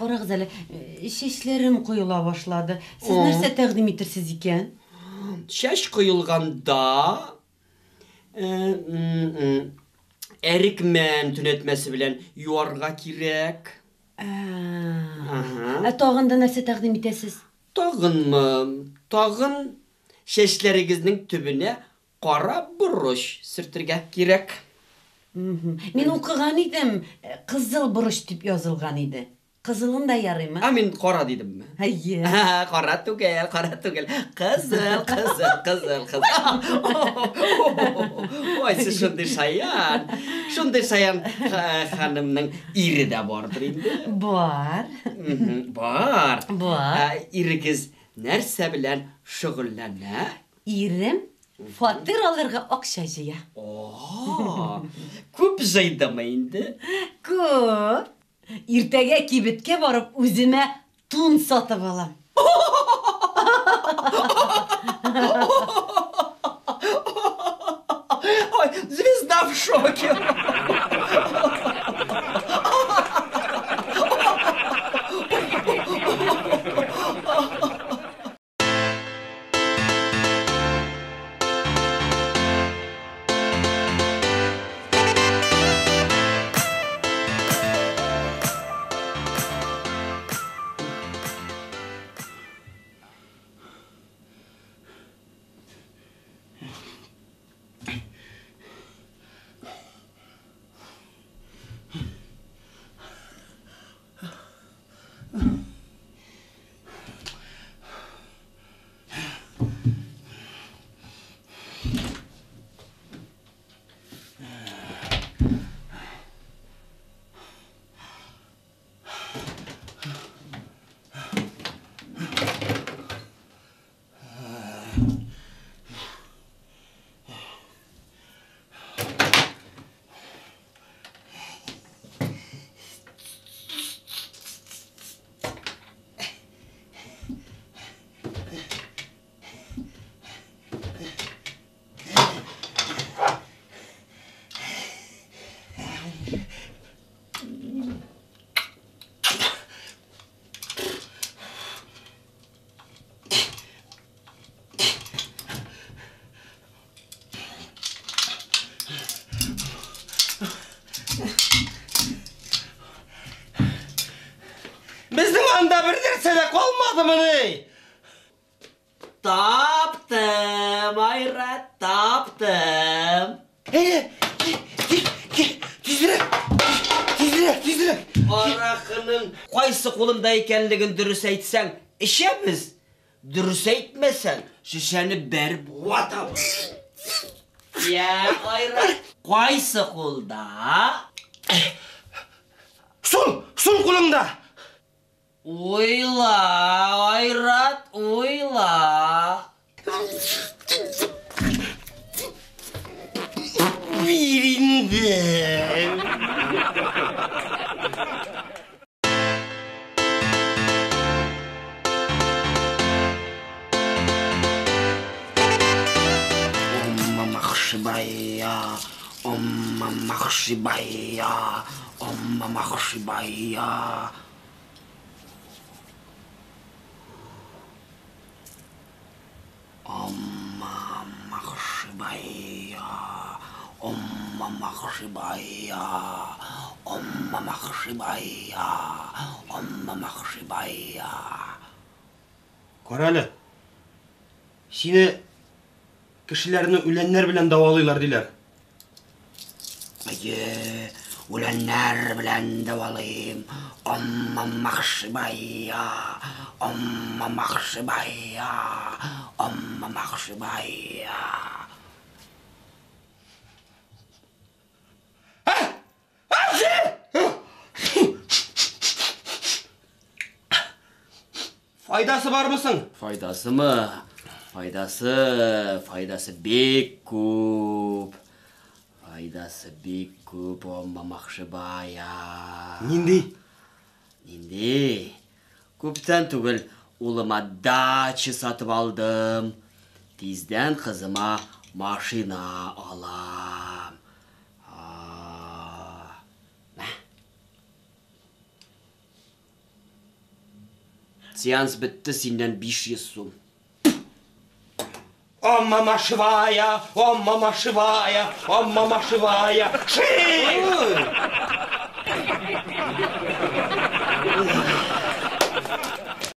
Карагыз әле, чәчләрем коела башлады. Сез нәрсә тәкъдим итерсез икән? Чәч коелганда әрекмән төнәтмәсе белән юарга кирәк. Ә тагын да нәрсә тәкъдим итәсез? Тагынмы? Тагын чәчләрегезнең төбенә кара борыч сөртергә кирәк. Мин укыган идем, кызыл борыч дип язылган иде. Кызылын да ярыймы? Ә мин кара дидемме? Әйе. Кара түгел, кара түгел. Кызыл, кызыл, кызыл, кызыл. Ой, сез шундый шаян. Шундый шаян ханымның ире дә бардыр инде. Бар. Бар. Бар. Ирегез нәрсә белән шөгыльләнә? Ирем фатир алырга акча җыя. О, күп җыйдымы инде? Күп. Иртәгә кибеткә барып үземә тун сатып алам. Ой, звезда в шоке. Безнең анда бер нәрсә дә калмадымыни? Таптым, Айрат, таптым. Әйдә, тизрәк, тизрәк, тизрәк. Аракының кайсы кулымда икәнлеген дөрес әйтсәң, эчәбез. Дөрес әйтмәсәң, шешәне бәреп ватабыз. Я, Айрат, кайсы кулда? Сул, сул кулыңда. Уйла, Айрат, уйла. Бир инде. Оммамахшибайя, оммамахшибайя, оммамахшибайя. Оммамахшибайя, оммамахшибайя, оммамахшибайя, оммамахшибайя. Карале, сине кешеләрне үләннәр белән дәвалыйлар диләр. Әйе, үләннәр белән дәвалыйм. Оммамахшибайя, оммамахшибайя, оммамахшибайя. Файдасы бармы соң? Файдасымы? Файдасы, файдасы бик күп. Файдасы бик күп, оммамахшибайя. Нинди? Нинди? Күптән түгел улыма дача сатып алдым. Тиздән кызыма машина алам. А, мә. Сеанс бетте, синнән 500 сум. О, мама шивая, о, мама шивая, о, мама шивая. Ши!